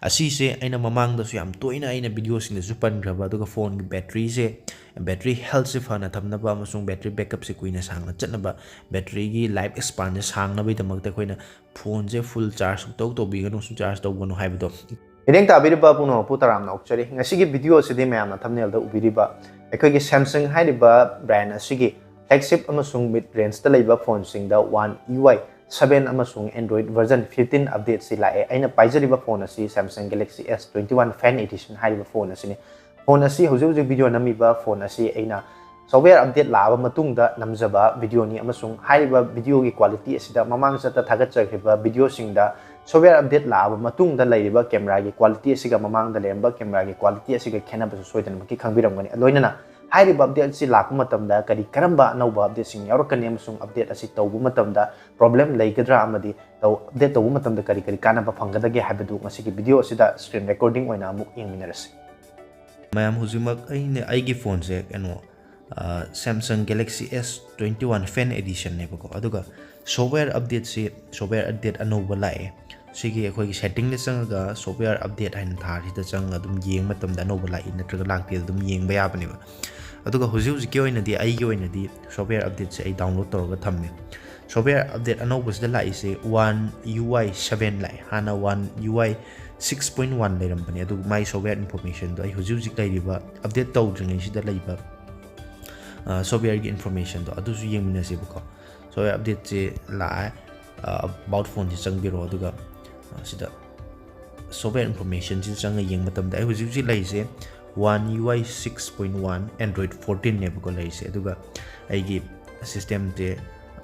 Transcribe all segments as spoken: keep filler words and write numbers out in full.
ꯑꯁꯤꯁꯦ ꯑꯩꯅ ꯃꯃꯥꯡꯗꯁꯨ ꯌꯥꯝ ꯇꯣꯏꯅ ꯑꯩꯅ ꯚꯤꯗꯤꯑꯣꯁꯤꯡꯗꯁꯨ ꯄꯟꯈ꯭ꯔꯕ, ꯑꯗꯨꯒ ꯐꯣꯟꯒꯤ ꯕꯦꯇ꯭ꯔꯤꯁꯦ, ꯕꯦꯇ꯭ꯔꯤ ꯍꯦꯜꯠꯁꯦ ꯐꯅ ꯊꯝꯅꯕ ꯑꯃꯁꯨꯡ ꯕꯦꯇ꯭ꯔꯤ ꯕꯦꯛꯀꯞꯁꯦ ꯀꯨꯏꯅ ꯁꯥꯡꯅ ꯆꯠꯅꯕ, ꯕꯦꯇ꯭ꯔꯤꯒꯤ ꯂꯥꯏꯐ ꯑꯦꯛꯁꯄꯥꯟꯁꯦ ꯁꯥꯡꯅꯕꯒꯤꯗꯃꯛꯇ ꯑꯩꯈꯣꯏꯅ ꯐꯣꯟꯁꯦ ꯐꯨꯜ ꯆꯥꯔꯖ ꯁꯨꯡꯇꯧ ꯇꯧꯕꯤꯒꯅꯨ, ꯁꯨꯝ ꯆꯥꯔꯖ ꯇꯧꯒꯅꯨ ꯍꯥꯏꯕꯗꯣ꯫ ꯃꯤꯠꯌꯦꯡ ꯇꯥꯕꯤꯔꯤꯕ ꯄꯨꯝꯅꯃꯛꯄꯨ ꯇꯔꯥꯝꯅ ꯑꯣꯛꯆꯔꯤ꯫ ꯉꯁꯤꯒꯤ ꯚꯤꯗꯤꯑꯣ ꯑꯁꯤꯗꯤ ꯃꯌꯥꯝꯅ ꯊꯝꯅꯦꯜꯗ ꯎꯕꯤꯔꯤꯕ ꯑꯩꯈꯣꯏꯒꯤ Samsung ꯍꯥꯏꯔꯤꯕ ꯕ꯭ꯔꯥꯟ ꯑꯁꯤꯒꯤ ꯐ꯭ꯂꯦꯒꯁꯤꯞ ꯑꯃꯁꯨꯡ ꯃꯤꯗ ꯔꯦꯟꯖꯇ ꯂꯩꯕ ꯐꯣꯟꯁꯤꯡꯗ One UI seven ꯑꯃꯁꯨꯡ Android version fifteen ꯑꯞꯗꯦꯠꯁꯤ ꯂꯥꯛꯑꯦ꯫ ꯑꯩꯅ ꯄꯥꯏꯖꯔꯤꯕ ꯐꯣꯟ ꯑꯁꯤ Samsung Galaxy S twenty one Fan Edition ꯍꯥꯏꯔꯤꯕ ꯐꯣꯟ ꯑꯁꯤꯅꯤ꯫ ꯐꯣꯟ ꯑꯁꯤ ꯍꯧꯖꯤꯛ ꯍꯧꯖꯤꯛ ꯚꯤꯗꯤꯑꯣ ꯅꯝꯃꯤꯕ ꯐꯣꯟ ꯑꯁꯤ ꯑꯩꯅ ꯁꯣꯐꯋꯦꯌꯔ ꯑꯞꯗꯦꯠ ꯂꯥꯛꯑꯕ ꯃꯇꯨꯡꯗ ꯅꯝꯖꯕ ꯚꯤꯗꯤꯑꯣꯅꯤ, ꯑꯃꯁꯨꯡ ꯍꯥꯏꯔꯤꯕ ꯚꯤꯗꯤꯑꯣꯒꯤ ꯀ꯭ꯋꯥꯂꯤꯇꯤ ꯑꯁꯤꯗ ꯃꯃꯥꯡ ꯆꯠꯇ ꯊꯥꯒꯠꯆꯈ꯭ꯔꯤꯕ ꯚꯤꯗꯤꯑꯣꯁꯤꯡꯗ ꯁꯣꯐꯋꯦꯌꯔ ꯑꯞꯗꯦꯠ ꯂꯥꯛꯑꯕ ꯃꯇꯨꯡꯗ ꯂꯩꯔꯤꯕ ꯀꯦꯃꯦꯔꯥꯒꯤ ꯀ꯭ꯋꯥꯂꯤꯇꯤ ꯑꯁꯤꯒ ꯃꯃꯥꯡꯗ ꯂꯩꯔꯝꯕ ꯀꯦꯃꯦꯔꯥꯒꯤ ꯀ꯭ꯋꯥꯂꯤꯇꯤ ꯑꯁꯤꯒ ꯈꯦꯠꯅꯕꯁꯨ ꯁꯣꯏꯗꯅꯃꯛꯀꯤ ꯈꯪꯕꯤꯔꯝꯒꯅꯤ꯫ ꯂꯣꯏꯅꯅ ꯍꯥꯏꯔꯤꯕ ꯑꯞꯗꯦꯠ ꯑꯁꯤ ꯂꯥꯛꯄ ꯃꯇꯝꯗ ꯀꯔꯤ ꯀꯔꯝꯕ ꯑꯅꯧꯕ ꯑꯞꯗꯦꯠꯁꯤꯡ ꯌꯥꯎꯔꯛꯀꯅꯤ ꯑꯃꯁꯨꯡ ꯑꯞꯗꯦꯠ ꯑꯁꯤ ꯇꯧꯕ ꯃꯇꯝꯗ ꯄ꯭ꯔꯣꯕ꯭ꯂꯦꯝ ꯂꯩꯒꯗ꯭ꯔꯥ ꯑꯃꯗꯤ ꯇꯧ-, ꯑꯞꯗꯦꯠ ꯇꯧꯕ ꯃꯇꯝꯗ ꯀꯔꯤ ꯀꯔꯤ ꯀꯥꯟꯅꯕ ꯐꯪꯒꯗꯒꯦ ꯍꯥꯏꯕꯗꯨ ꯉꯁꯤꯒꯤ ꯚꯤꯗꯤꯑꯣ ꯑꯁꯤꯗ ꯁ꯭ꯀ꯭ꯔꯤꯟ ꯔꯦꯀꯣꯔꯗꯤꯡ ꯑꯣꯏꯅ ꯑꯃꯨꯛ ꯌꯦꯡꯃꯤꯟꯅꯔꯁꯤ꯫ ꯃꯌꯥꯝ, ꯍꯧꯖꯤꯛꯃꯛ ꯑꯩꯅ ꯑꯩꯒꯤ ꯐꯣꯟꯁꯦ ꯀꯩꯅꯣ, ꯑ, Samsung Galaxy S twenty one Fan Editionꯅꯦꯕꯀꯣ, ꯑꯗꯨꯒ ꯁꯣꯐꯋꯦꯌꯔ ꯑꯞꯗꯦꯠꯁꯤ, ꯁꯣꯐꯋꯦꯌꯔ ꯑꯞꯗꯦꯠ ꯑꯅꯧꯕ ꯂꯥꯛꯑꯦ꯫ ꯁꯤꯒꯤ ꯑꯩꯈꯣꯏꯒꯤ ꯁꯦꯠꯇꯤꯡꯗ ꯆꯪꯉꯒ ꯁꯣꯐꯋꯦꯌꯔ ꯑꯞꯗꯦꯠ ꯍꯥꯏꯅ ꯊꯥꯔꯤꯁꯤꯗ ꯆꯪꯉꯒ ꯑꯗꯨꯝ ꯌꯦꯡꯕ ꯃꯇꯝꯗ ꯑꯅꯧꯕ ꯂꯥꯛꯏ ꯅꯠꯇ꯭ꯔꯒ ꯂꯥꯛꯇꯦ ꯑꯗꯨꯝ ꯌꯦꯡꯕ ꯌꯥꯕꯅꯦꯕ꯫ ꯑꯗꯨꯒ ꯍꯧꯖꯤꯛ ꯍꯧꯖꯤꯛꯀꯤ ꯑꯣꯏꯅꯗꯤ, ꯑꯩꯒꯤ ꯑꯣꯏꯅꯗꯤ ꯁꯣꯐꯋꯦꯌꯔ ꯑꯞꯗꯦꯠꯁꯦ ꯑꯩ ꯗꯥꯎꯟꯂꯣꯗ ꯇꯧꯔꯒ ꯊꯝꯃꯦ꯫ ꯁꯣꯐꯋꯦꯌꯔ ꯑꯞꯗꯦꯠ ꯑꯅꯧꯕꯁꯤꯗ ꯂꯥꯛꯏꯁꯦ One UI seven ꯂꯥꯛꯑꯦ꯫ ꯍꯥꯟꯅ One UI six point one ꯂꯩꯔꯝꯕꯅꯦ, ꯑꯗꯨ ꯃꯥꯏ ꯁꯣꯐꯋꯦꯌꯔ ꯏꯟꯐꯣꯔꯃꯦꯁꯟꯗꯣ ꯑꯩ ꯍꯧꯖꯤꯛ ꯍꯧꯖꯤꯛ ꯂꯩꯔꯤꯕ, ꯑꯞꯗꯦꯠ ꯇꯧꯗ꯭ꯔꯤꯉꯩꯁꯤꯗ ꯂꯩꯕ, ꯑ, ꯁꯣꯐꯋꯦꯌꯔꯒꯤ ꯏꯟꯐꯣꯔꯃꯦꯁꯟꯗꯣ ꯑꯗꯨꯁꯨ ꯌꯦꯡꯃꯤꯟꯅꯁꯦꯕꯀꯣ꯫ ꯁꯣꯐꯋꯦꯌꯔ ꯑꯞꯗꯦꯠꯁꯦ ꯂꯥꯛꯑꯦ꯫ ꯑ, ꯑꯕꯥꯎꯠ ꯐꯣꯟꯁꯦ ꯆꯪꯕꯤꯔꯣ, ꯑꯗꯨꯒ, ꯑ, ꯁꯤꯗ ꯁꯣꯐꯋꯦꯌꯔ ꯏꯟꯐꯣꯔꯃꯦꯁꯟꯁꯤꯗ ꯆꯪꯉ ꯌꯦꯡꯕ ꯃꯇꯝꯗ ꯑꯩ ꯍꯧꯖꯤꯛ ꯍꯧꯖꯤꯛ ꯂꯩꯔꯤꯁꯦ One UI six point one Android fourteenꯅꯦꯕꯀꯣ ꯂꯩꯔꯤꯁꯦ꯫ ꯑꯗꯨꯒ ꯑꯩꯒꯤ ꯁꯤꯁꯇꯦꯝꯁꯦ,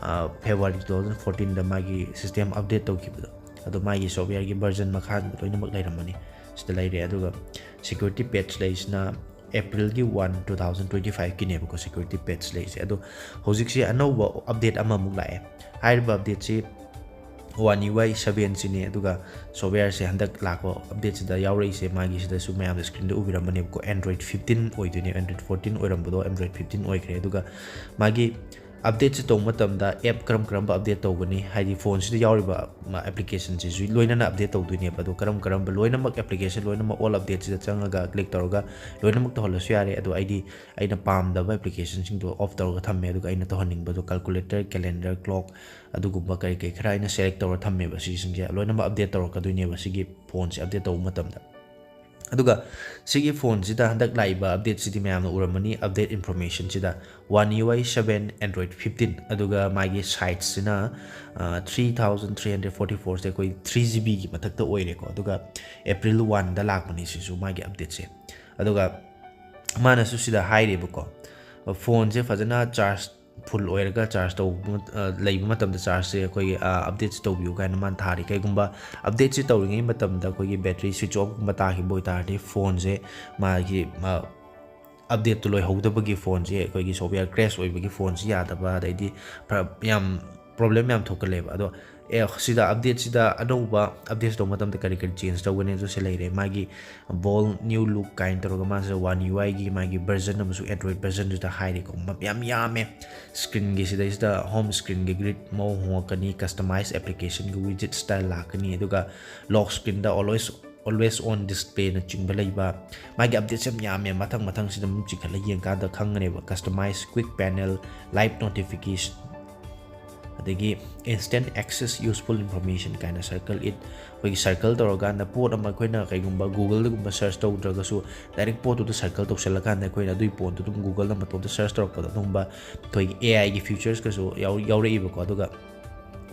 ꯑ, February two thousand fourteenꯗ ꯃꯥꯒꯤ ꯁꯤꯁꯇꯦꯝ ꯑꯞꯗꯦꯠ ꯇꯧꯈꯤꯕꯗꯣ, ꯑꯗꯣ ꯃꯥꯒꯤ ꯁꯣꯐꯋꯦꯌꯔꯒꯤ ꯚꯔꯖꯟ ꯃꯈꯥꯗ ꯂꯣꯏꯅꯃꯛ ꯂꯩꯔꯝꯃꯅꯤ꯫ ꯁꯤꯗ ꯂꯩꯔꯦ꯫ ꯑꯗꯨꯒ ꯁꯦꯀ꯭ꯌꯨꯔꯤꯇꯤ ꯄꯦꯠꯆ ꯂꯩꯔꯤꯁꯤꯅ April ꯒꯤ one, two thousand twenty five ꯀꯤꯅꯦꯕꯀꯣ ꯁꯦꯀ꯭ꯌꯨꯔꯤꯇꯤ ꯄꯦꯠꯆ ꯂꯩꯔꯤꯁꯦ꯫ ꯑꯗꯣ ꯍꯧꯖꯤꯛꯁꯦ ꯑꯅꯧꯕ ꯑꯞꯗꯦꯠ ꯑꯃꯃꯨꯛ ꯂꯥꯛꯑꯦ꯫ ꯍꯥꯏꯔꯤꯕ ꯑꯞꯗꯦꯠꯁꯤ One UI seven ꯁꯤꯅꯦ꯫ ꯑꯗꯨꯒ ꯁꯣꯐꯋꯦꯌꯔꯁꯦ ꯍꯟꯗꯛ ꯂꯥꯛꯄ ꯑꯞꯗꯦꯠꯁꯤꯗ ꯌꯥꯎꯔꯛꯏꯁꯦ, ꯃꯥꯒꯤ ꯁꯤꯗꯁꯨ ꯃꯌꯥꯝꯅ ꯁ꯭ꯀ꯭ꯔꯤꯟꯗ ꯎꯕꯤꯔꯝꯃꯅꯦꯕꯀꯣ, Android fifteen ꯑꯣꯏꯗꯣꯏꯅꯦ꯫ Android fourteen ꯑꯣꯏꯔꯝꯕꯗꯣ Android fifteen ꯑꯣꯏꯈ꯭ꯔꯦ꯫ ꯑꯗꯨꯒ ꯃꯥꯒꯤ ꯑꯞꯗꯦꯠꯁꯦ ꯇꯧꯕ ꯃꯇꯝꯗ ꯑꯦꯞ ꯀꯔꯝ ꯀꯔꯝꯕ ꯑꯞꯗꯦꯠ ꯇꯧꯒꯅꯤ, ꯍꯥꯏꯗꯤ ꯐꯣꯟꯁꯤꯗ ꯌꯥꯎꯔꯤꯕ ꯑꯦꯄ꯭ꯂꯤꯀꯦꯁꯟꯁꯤꯁꯨ ꯂꯣꯏꯅꯅ ꯑꯞꯗꯦꯠ ꯇꯧꯗꯣꯏꯅꯦꯕ꯫ ꯑꯗꯣ ꯀꯔꯝ ꯀꯔꯝꯕ ꯂꯣꯏꯅꯃꯛ ꯑꯦꯄ꯭ꯂꯤꯀꯦꯁꯟ ꯂꯣꯏꯅꯃꯛ ꯑꯣꯜ ꯑꯞꯗꯦꯠꯁꯤꯗ ꯆꯪꯉꯒ ꯀ꯭ꯂꯤꯛ ꯇꯧꯔꯒ ꯂꯣꯏꯅꯃꯛ ꯇꯧꯍꯜꯂꯁꯨ ꯌꯥꯔꯦ꯫ ꯑꯗꯣ ꯑꯩꯗꯤ ꯑꯩꯅ ꯄꯥꯝꯗꯕ ꯑꯦꯄ꯭ꯂꯤꯀꯦꯁꯟꯁꯤꯡꯗꯣ ꯑꯣꯐ ꯇꯧꯔꯒ ꯊꯝꯃꯦ꯫ ꯑꯗꯨꯒ ꯑꯩꯅ ꯇꯧꯍꯟꯅꯤꯡꯕꯗꯣ ꯀꯥꯜꯀꯨꯂꯦꯇꯔ, ꯀꯦꯂꯦꯟꯗꯔ, ꯀ꯭ꯂꯣꯛ, ꯑꯗꯨꯒꯨꯝꯕ ꯀꯔꯤ ꯀꯔꯤ ꯈꯔ ꯑꯩꯅ ꯁꯦꯂꯦꯛ ꯇꯧꯔ ꯊꯝꯃꯦꯕ꯫ ꯁꯤꯁꯤꯡꯁꯦ ꯂꯣꯏꯅꯃꯛ ꯑꯞꯗꯦꯠ ꯇꯧꯔꯛꯀꯗꯣꯏꯅꯦꯕ ꯁꯤꯒꯤ ꯐꯣꯟꯁꯦ ꯑꯞꯗꯦꯠ ꯇꯧꯕ ꯃꯇꯝꯗ꯫ ꯑꯗꯨꯒ ꯁꯤꯒꯤ ꯐꯣꯟꯁꯤꯗ ꯍꯟꯗꯛ ꯂꯥꯛꯏꯕ ꯑꯞꯗꯦꯠꯁꯤꯗꯤ ꯃꯌꯥꯝꯅ ꯎꯔꯝꯃꯅꯤ, ꯑꯞꯗꯦꯠ ꯏꯟꯐꯣꯔꯃꯦꯁꯟꯁꯤꯗ one U I seven Android fifteen, ꯑꯗꯨꯒ ꯃꯥꯒꯤ ꯁꯥꯏꯖꯁꯤꯅ three thousand three hundred forty ꯐꯣꯔꯁꯦ ꯑꯩꯈꯣꯏ ꯊ꯭ꯔꯤ ꯖꯤ ꯕꯤꯒꯤ ꯃꯊꯛꯇ ꯑꯣꯏꯔꯦꯀꯣ꯫ ꯑꯗꯨꯒ ꯑꯦꯄ꯭ꯔꯤꯜ ꯋꯥꯟꯗ ꯂꯥꯛꯄꯅꯤ ꯁꯤꯁꯨ ꯃꯥꯒꯤ ꯑꯞꯗꯦꯠꯁꯦ꯫ ꯑꯗꯨꯒ ꯃꯥꯅꯁꯨ ꯁꯤꯗ ꯍꯥꯏꯔꯦꯕꯀꯣ, ꯐꯣꯟꯁꯦ ꯐꯖꯅ ꯆꯥꯔꯖ ꯐꯨꯜ ꯑꯣꯏꯔꯒ ꯆꯥꯔꯖ ꯇꯧꯕ ꯃꯠ-, ꯑ, ꯂꯩꯕ ꯃꯇꯝꯗ ꯆꯥꯔꯖꯁꯦ ꯑꯩꯈꯣꯏꯒꯤ, ꯑ, ꯑꯞꯗꯦꯠꯁꯦ ꯇꯧꯕꯤꯌꯨ ꯀꯥꯏꯅ ꯃꯥꯅ ꯊꯥꯔꯤ꯫ ꯀꯩꯒꯨꯝꯕ ꯑꯞꯗꯦꯠꯁꯦ ꯇꯧꯔꯤꯉꯩ ꯃꯇꯝꯗ ꯑꯩꯈꯣꯏꯒꯤ ꯕꯦꯇ꯭ꯔꯤ ꯁ꯭ꯋꯤꯆ ꯑꯣꯐꯀꯨꯝꯕ ꯇꯥꯈꯤꯕ ꯑꯣꯏꯇꯥꯔꯗꯤ ꯐꯣꯟꯁꯦ ꯃꯥꯒꯤ, ꯑ, ꯑꯞꯗꯦꯠꯇꯨ ꯂꯣꯏꯍꯧꯗꯕꯒꯤ ꯐꯣꯟꯁꯦ ꯑꯩꯈꯣꯏꯒꯤ ꯁꯣꯞꯋꯦꯌꯔ ꯀ꯭ꯔꯦꯁ ꯑꯣꯏꯕꯒꯤ ꯐꯣꯟꯁꯤ ꯌꯥꯗꯕ, ꯑꯗꯩꯗꯤ ꯐ-, ꯌꯥꯝ ꯄ꯭ꯔꯣꯕ꯭ꯂꯦꯝ ꯌꯥꯝ ꯊꯣꯛꯀꯜꯂꯦꯕ꯫ ꯑꯗꯣ ꯑꯦ, ꯁꯤꯗ ꯑꯞꯗꯦꯠꯁꯤꯗ ꯑꯅꯧꯕ ꯑꯞꯗꯦꯠꯁ ꯇꯧꯕ ꯃꯇꯝꯗ ꯀꯔꯤ ꯀꯔꯤ ꯆꯦꯟꯖ ꯇꯧꯒꯅꯤ ꯑꯗꯨꯁꯨ ꯂꯩꯔꯦ꯫ ꯃꯥꯒꯤ ꯕꯣꯜ ꯅ꯭ꯌꯨ ꯂꯨꯛ ꯀꯥꯏꯅ ꯇꯧꯔꯒ ꯃꯥꯁꯦ ꯋꯥꯟ ꯌꯨ ꯑꯥꯏꯒꯤ ꯃꯥꯒꯤ ꯚꯔꯖꯟ ꯑꯃꯁꯨ ꯑꯦꯟꯗ꯭ꯔꯣꯏꯗ ꯚꯔꯖꯟꯗꯨꯗ ꯍꯥꯏꯔꯦꯀꯣ꯫ ꯃ-, ꯌꯥꯝ ꯌꯥꯝꯃꯦ꯫ ꯁ꯭ꯀ꯭ꯔꯤꯟꯒꯤ ꯁꯤꯗꯩꯁꯤꯗ ꯍꯣꯝ ꯁ꯭ꯀ꯭ꯔꯤꯟꯒꯤ ꯒ꯭ꯔꯤꯠ ꯃꯑꯣꯡ ꯍꯣꯡꯉꯛꯀꯅꯤ, ꯀꯁꯇꯃꯥꯏꯁ ꯑꯦꯄ꯭ꯂꯤꯀꯦꯁꯟꯒꯤ ꯋꯤꯖꯦꯠ ꯁ꯭ꯇꯥꯏꯜ ꯂꯥꯛꯀꯅꯤ, ꯑꯗꯨꯒ ꯂꯣꯛ ꯁ꯭ꯀ꯭ꯔꯤꯟꯗ ꯑꯣꯜꯋꯦꯁ, ꯑꯣꯜꯋꯦꯁ ꯑꯣꯟ ꯗꯤꯁꯄ꯭ꯂꯦꯅꯆꯤꯡꯕ ꯂꯩꯕ꯫ ꯃꯥꯒꯤ ꯑꯞꯗꯦꯠꯁ ꯌꯥꯝ ꯌꯥꯝꯃꯦ, ꯃꯊꯪ ꯃꯊꯪꯁꯤꯗ ꯑꯗꯨꯝ ꯆꯤꯡꯈꯠꯂ ꯌꯦꯡꯀꯥꯟꯗ ꯈꯪꯒꯅꯦꯕ꯫ Customise quick panel, live notification, ꯑꯗꯒꯤ instant access useful information ꯀꯥꯏꯅ circle it, ꯑꯩꯈꯣꯏꯒꯤ ꯁꯔꯀꯜ ꯇꯧꯔꯀꯥꯟꯗ ꯄꯣꯠ ꯑꯃ ꯑꯩꯈꯣꯏꯅ ꯀꯩꯒꯨꯝꯕ ꯒꯨꯒꯜꯗꯒꯨꯝꯕ ꯁꯔꯁ ꯇꯧꯗ꯭ꯔꯒꯁꯨ ꯗꯥꯏꯔꯦꯛ ꯄꯣꯠꯇꯨꯗ ꯁꯔꯀꯜ ꯇꯧꯁꯜꯂꯀꯥꯟꯗ ꯑꯩꯈꯣꯏꯅ ꯑꯗꯨꯒꯤ ꯄꯣꯠꯇꯨ ꯑꯗꯨꯝ ꯒꯨꯒꯜꯗ ꯃꯇꯣꯝꯇ ꯁꯔꯁ ꯇꯧꯔꯛꯄꯗꯣ ꯑꯗꯨꯒꯨꯝꯕ ꯑꯩꯈꯣꯏꯒꯤ ꯑꯦ ꯑꯥꯏꯒꯤ ꯐ꯭ꯌꯨꯆꯔꯁꯀꯁꯨ ꯌꯥꯎ-, ꯌꯥꯎꯔꯛꯏꯕꯀꯣ꯫ ꯑꯗꯨꯒ